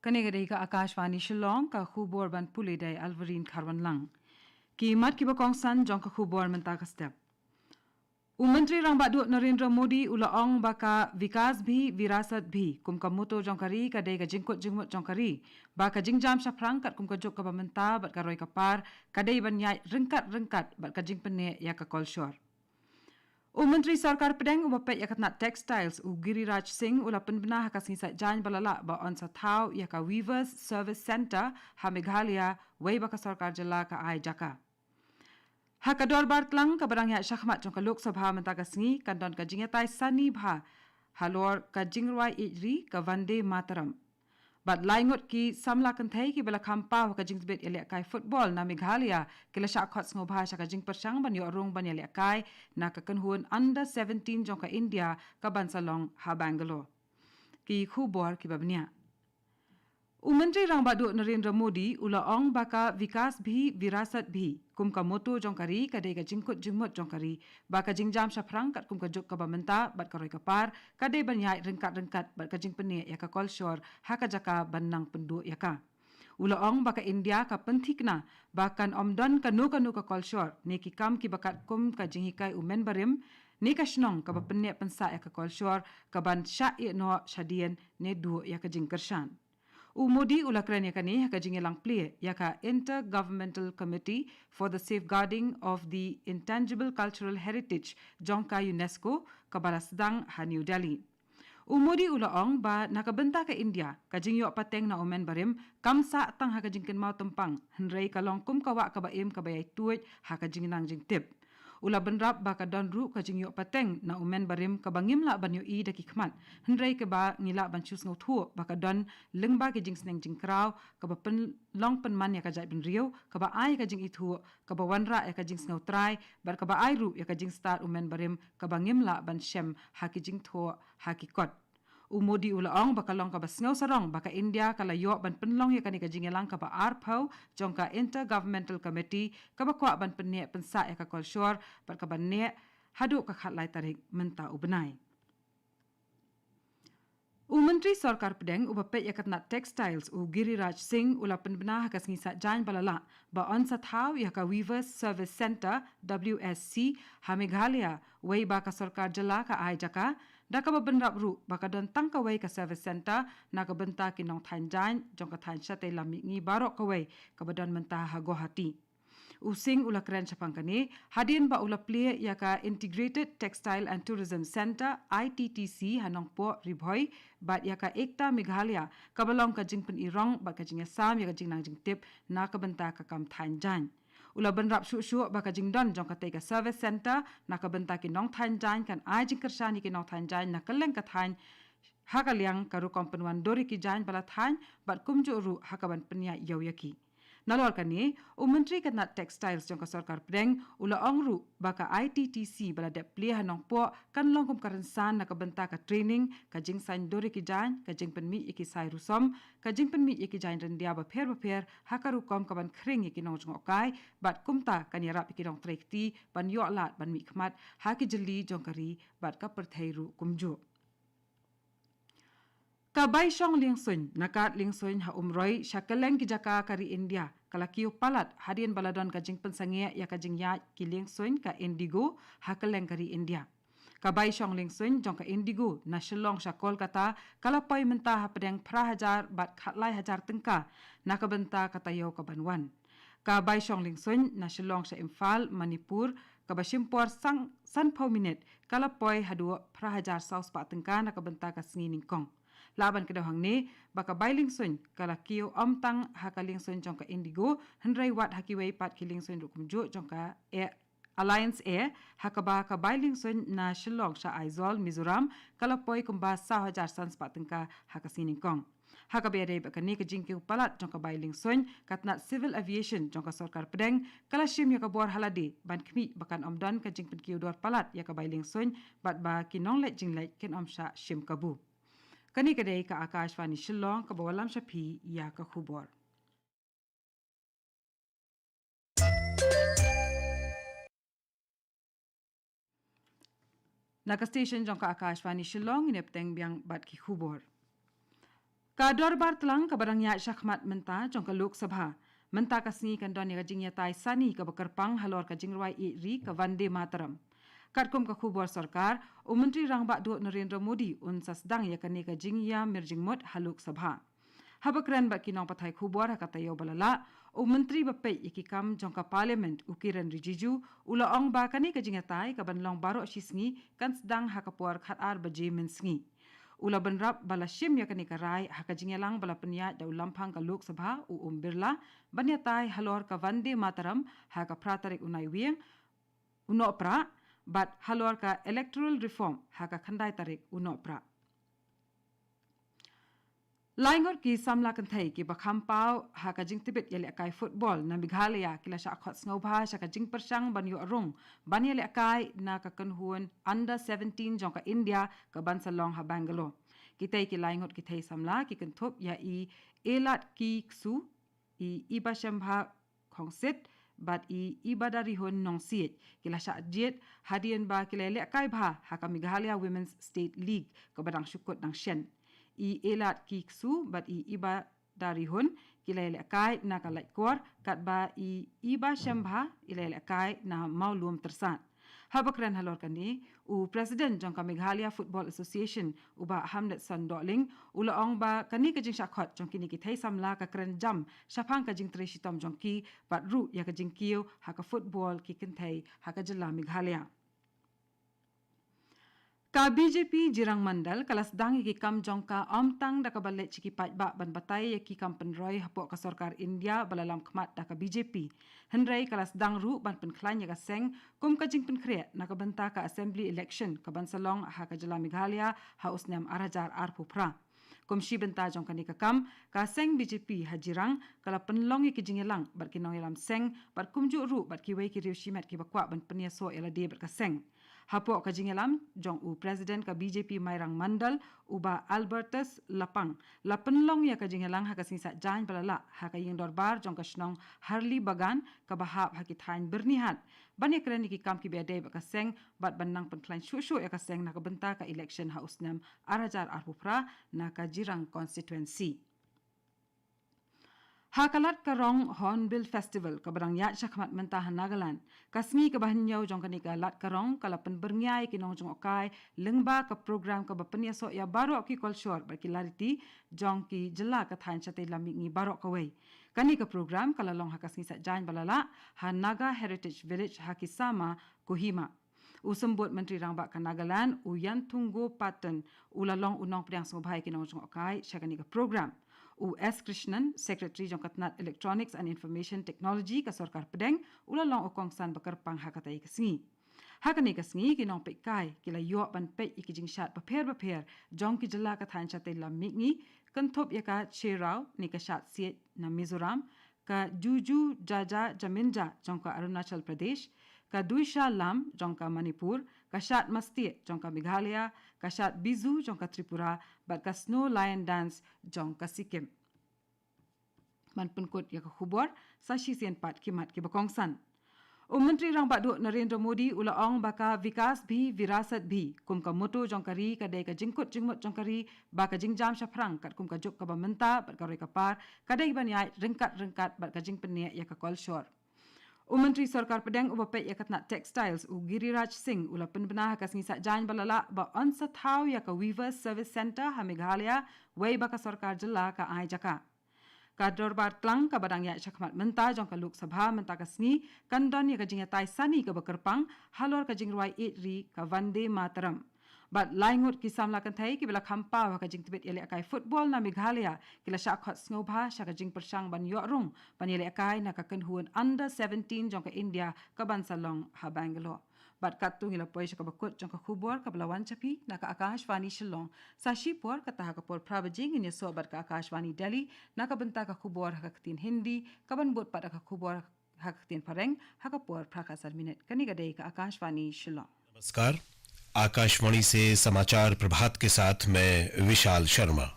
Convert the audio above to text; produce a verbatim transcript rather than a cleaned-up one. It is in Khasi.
Kane ka dei ka Akashvani Shillong, ka khubor ban pule da i Alvarine Kharwanlang. Ki mat kiba kongsan jong ka khubor mynta ka step. U Myntri Rangbah Duh Narendra Modi u la ong ba ka Vikas Bhi Virasat Bhi kum ka motto jong ka ri ka dei ka jingkut jingmut jong ka ri, ba ka jingjam shaphrang katkum ka juk kaba mynta bad ka roi ka par ka dei ban ïaid ryngkat ryngkat bad ka jingpynneh ïa ka kolshor. U Myntri Sorkar Pdeng uba peit ïa ka tnat Textiles u Giriraj Singh u la pynbna ha ka sngi Saitjaiñ ba la lah ba yn sa thaw ïa ka Weavers Service Centre ha Meghalaya, wei ba ka sorkar jylla ka ai jaka. Ha ka dorbar tlang kaba dang ïaid shakhmat jong ka Lok Sabha mynta ka sngi kan don ka jingïatai sani bha halor ka jingrwai ïeid ri ka Vande Mataram. Bad lai ngut ki samla kynthei kiba la kham paw ha ka jingtbit ïalehkai football na Meghalaya ki la shah khot sngewbha sha ka jingpyrshang ban ïoh rung ban ïalehkai na ka kynhun under seventeen jong ka India kaban sa long ha Bangalore. Ki khubor kiba bniah. U Myntri Rangbah Duh Narendra Modi u la ong ba ka Vikas Bhi Virasat Bhi kum ka motto jong ka ri ka dei ka jingkut jingmut jong ka ri, ba ka jingjam shaphrang katkum ka juk kaba mynta bad ka roi ka par ka dei ban ïaid ryngkat ryngkat bad ka jingpynneh ïa ka kolshor ha ka jaka ban nang pynduh ïa ka. U la ong ba ka India ka pynthikna ba kan ym don kano kano ka kolshor ne ki kam kiba katkum ka jinghikai u mynbarim ne ka shnong kaba pynneh pynsah ïa ka kolshor kaban shah ïeh noh shadien ne duh ïa ka jingkyrshan. U Modi u la kren ïa kane ha ka jingïalang plie ïa ka Intergovernmental Committee for the Safeguarding of the Intangible Cultural Heritage jong ka UNESCO kaba la sdang ha New Delhi. U Modi u la ong ba na ka bynta ka India ka jingïoh pateng na u mynbarim kam sah tang ha ka jingkynmaw tympang, hynrei ka long kum ka wah kaba im kaba ïai tuid ha ka jingnang jingtip. U la bynrap ba ka don ruh ka jingïoh pateng na u mynbarim kaba ngim lah ban ïohi da ki khmat, hynrei kaba ngi lah ban shu sngewthuh ba ka don lyngba ki jingsneng jingkraw kaba pynlong pynman ïa ka jaitbynriew, kaba ai ïa ka jingithuh, kaba wanrah ïa ka jingsngew trai bad kaba ai ruh ïa ka jingstad u mynbarim kaba ngim lah ban shem ha ki jingthoh ha ki kot. U Modi u la ong ba ka long kaba sngewsarong ba ka India ka la ïoh ban pynlong ïa kane ka jingïalang kaba arphew jong ka Intergovernmental Committee kaba kwah ban pynneh pynsah ïa ka kolshor bad kaba neh haduh ka khatlai tarik mynta u bnai. U Myntri Sorkar Pdeng uba peit ïa ka tnat Textiles u Giriraj Singh u la pynbna ha ka sngi Saitjaiñ ba la lah ba yn sa thaw ïa ka Weavers Service Centre, W S C, ha Meghalaya, wei ba ka sorkar jylla ka ai jaka, da kaba bynrap ruh ba ka don tang kawei ka service centre na ka bynta ki nongthaiñ jaiñ jong ka thaiñ shatei lam mihngi baroh kawei kaba don mynta ha Guwahati. U Singh u la kren shaphang kane hadien ba u la plie ïa ka Integrated Textile and Tourism Centre, I T T C, ha Nongpoh, Ri Bhoi, bad ïa ka Ekta Meghalaya kaba long ka jingpynrong bad ka jingïasam ïa ka jingnang jingtip na ka bynta ka kam thaiñ jaiñ. U la bynrap shuh shuh ba ka jingdon jong katei ka service centre na ka bynta ki nongthaiñ jaiñ kan ai jingkyrshan ïa ki nongthaiñ jaiñ na kylleng ka thaiñ ha ka liang ka rukom pynwan dur ïa ki jaiñ ba la thaiñ bad kumjuh ruh ha kaban pynïaid ïew ïa ki. Nalor kane, u Myntri ka tnat Textiles jong ka Sorkar Pdeng u la ong ruh ba ka I T T C ba la dep plie ha Nongpoh kan long kum ka rynsan na ka bynta ka training, ka jingsaiñ dur ïa ki jaiñ, ka jingpynmih ïa ki sai rusom, ka jingpynmih ïa ki jaiñ ryndia bapher bapher ha ka rukom kaban khring ïa ki nongjngohkai bad kumta kan ïarap ïa ki nongtrei kti ban ïoh lad ban mihkhmat ha ki jylli jong ka ri bad ka pyrthei ruh kumjuh. Ka bai shong liengsuiñ nakat liengsuiñ ha Umroi sha kylleng ki jaka ka ri India ka la kiew palat hadien ba la don ka jingpynsangeh ïa ka jingïaid ki liengsuiñ ka Indigo ha kylleng ka ri India. Ka bai shong liengsuiñ jong ka Indigo na Shillong sha Kolkata ka la poi mynta hapdeng phra hajar bad khatlai hajar tyngka na ka bynta ka taïew kaban wan. Ka bai shong liengsuiñ na Shillong sha Imphal, Manipur, kaba shim por san, sanphew minit ka la poi haduh phra hajar saw spah tyngka na ka bynta ka sngi nyngkong. Lah ban kdew hangne ba ka bai liengsuiñ ka la kiew ym tang ha ka liengsuiñ jong ka Indigo, hynrei wat ha kiwei pat ki liengsuiñ ruh kumjuh jong ka Air, Alliance Air, ha kaba ka bai liengsuiñ na Shillong sha Aizawl, Mizoram ka la poi kumba saw hajar san spah tyngka ha ka sngi nyngkong. Ha kaba ïadei bad kane ka jingkiew palat jong ka bai liengsuiñ, ka tnat Civil Aviation jong ka Sorkar Pdeng ka la shim ïa ka bor ha lade ban khmih ba kan ym don ka jingpynkiew dor palat ïa ka bai liengsuiñ bad ba ki nongleit jingleit kin ym shah shim kabu. Kane ka dei ka Akashvani Shillong kaba wallam sha phi ïa ka khubor. Na ka station jong ka Akashvani Shillong, ngin ïa bteng biang bad ki khubor. Ka dorbar tlang kaba dang ïaid shakhmat mynta jong ka Lok Sabha mynta ka sngi kan don ïa ka jingïatai sani kaba kyrpang halor ka jingrwai ïeid ri ka Vande Mataram. Katkum ka khubor sorkar, u Myntri Rangbah Duh Narendra Modi un sa sdang ïa kane ka jingïa mir jingmut ha Lok Sabha. Haba kren bad ki nongpathai khubor ha ka taïew ba la lah, u Myntri ba peit ïa ki kam jong ka Parliament, u Kiren Rijiju, u la ong ba kane ka jingïatai kaban long baroh shi sngi kan sdang ha ka por khatar baje mynsngi. U la bynrap ba la shim ïa kane ka rai ha ka jingïalang ba la pynïaid da u Lamphang ka Lok Sabha, u Om Birla, ban ïatai halor ka Vande Mataram ha ka phra tarik u Naiwieng u Nohprah bad halor ka Electoral Reform ha ka khyndai tarik u Nohprah. Laingut ki samla kynthei kiba kham paw ha ka jingtbit ïalehkai football na Meghalaya ki la shah khot sngewbha sha ka jingpyrshang ban ïoh rung ban ïalehkai na ka kynhun under seventeen jong ka India kaban sa long ha Bangalore. Kitei ki laingut ki thei samla ki kynthup ïa i Elatki Ksu, i Ibashembha Khongsit bad i Ibadarihun Nongsiej ki la shah jied hadien ba ki la ïalehkai bha ha ka Meghalaya Women's State League kaba dang shu kut dang shen. I Elatki Ksu bad i Ibadarihun ki la ïalehkai na ka Laitkor, katba i Ibashembha i la ïalehkai na Mawlum Tyrsad. Haba kren halor kane, u President jong ka Meghalaya Football Association, u Bah Hamletson Dohling, u la ong ba kane ka jingshah khot jong kine ki thei samla ka kren jam shaphang ka jingtrei shitom jong ki bad ruh ïa ka jingkiew ha ka football ki kynthei ha ka jylla Meghalaya. Ka B J P Jirang Mandal ka la sdang ïa ki kam jong ka ym tang da kaba leit sha ki paidbah ban batai ïa ki kam pynroi hapoh ka sorkar India ba la lam khmat da ka B J P. Hynrei ka la sdang ruh ban pynkhlaiñ ïa ka seng kum ka jingpynkhreh na ka bynta ka assembly election kaban sa long ha ka jylla Meghalaya ha u snem ar hajar arphew phra. Kum shi bynta jong kane ka kam, ka seng B J P ha Jirang ka la pynlong ïa ki jingïalang bad ki nongïalam seng bad kumjuh ruh bad kiwei ki riew shimet kiba kwah ban pynïasoh ïa lade bad ka seng. Hapoh ka jingïalam jong u President ka B J P Mairang Mandal, u Bah Albertus Lapang, la pynlong ïa ka jingïalang ha ka sngi Saitjaiñ ba la lah ha ka ïing dorbar jong ka shnong Harli Bagan kaba hap ha ki thaiñ Byrnihat ban ïakren ïa ki kam kiba ïadei bad ka seng bad ban nang pynkhlaiñ shuh shuh ïa ka seng na ka bynta ka election ha u snem ar hajar arphew phra na ka Jirang constituency. Ha ka Lad Ka Rong Hornbill Festival kaba dang ïaid shakhmat mynta ha Nagaland, ka sngi kaba hynñiew jong kane ka Lad Ka Rong ka la pynbyrngia ïa ki nongjngohkai lyngba ka program kaba pynïasoh ïa baroh ki kolshor bad ki lariti jong ki jylla ka thaiñ shatei lam mihngi baroh kawei. Kane ka program ka la long ha ka sngi Saitjaiñ ba la lah ha Naga Heritage Village ha Kisama, Kohima. U Symbud Myntri Rangbah ka Nagaland, u Yantungo Patton, u la long u nongpdiang sngewbha ïa ki nongjngohkai sha kane ka program. U S Krishnan, Secretary jong ka tnat Electronics and Information Technology ka sorkar pdeng, u la long u kongsan ba kyrpang ha katei ka sngi. Ha kane ka sngi ki nongpeitkai ki la ïoh ban peit ïa ki jingshad bapher bapher jong ki jylla ka thaiñ shatei lam mihngi, kynthup ïa ka Cherau ne ka shad siej na Mizoram, ka Juju Jaja Jaminja jong ka Arunachal Pradesh, ka Duisha Lam jong ka Manipur, ka Shad Mastieh jong ka Meghalaya, ka Shad Bizu jong ka Tripura, bad ka Snow Lion Dance jong ka Sikkim. Man pynkut ïa ka khubor, sa shisien pat ki mat kiba kongsan. U Myntri Rangbah Duh Narendra Modi u la ong ba ka Vikas Bhi Virasat Bhi kum ka motto jong ka ri ka dei ka jingkut jingmut jong ka ri ba ka jingjam shaphrang katkum ka juk kaba mynta bad ka roi ka par ka dei ban ïaid ryngkat ryngkat bad ka jingpynneh ïa ka kolshor. U Myntri Sorkar Pdeng uba peit ïa ka tnat Textiles, u Giriraj Singh, u la pynbna ha ka sngi Saitjaiñ ba la lah ba yn sa thaw ïa ka Weavers Service Centre ha Meghalaya, wei ba ka sorkar jylla ka ai jaka. Ka dorbar tlang kaba dang ïaid shakhmat mynta jong ka Lok Sabha mynta ka sngi kan don ïa ka jingïatai sani kaba kyrpang halor ka jingrwai ïeid ri ka Vande Mataram. Bad lai ngut ki samla kynthei kiba la kham paw ha ka jingtbit ïalehkai football na Meghalaya ki la shah khot sngewbha sha ka jingpyrshang ban ïoh rung ban ïalehkai na ka kynhun under seventeen jong ka India kaban sa long ha Bangalore. Bad katto ngi la poi sha kaba kut jong ka khubor kaba la wan sha phi na ka Akashvani Shillong. Sa shipor kata ha ka por phra baje ngin ïasoh bad ka Akashvani Delhi na ka bynta ka khubor ha ka ktien Hindi, kaban bud pat ha ka khubor ha ka ktien Phareng ha ka por phra ka san minit. Kane ka dei ka Akashvani Shillong. नमस्कार, आकाशवाणी से समाचार प्रभात के साथ मैं विशाल शर्मा।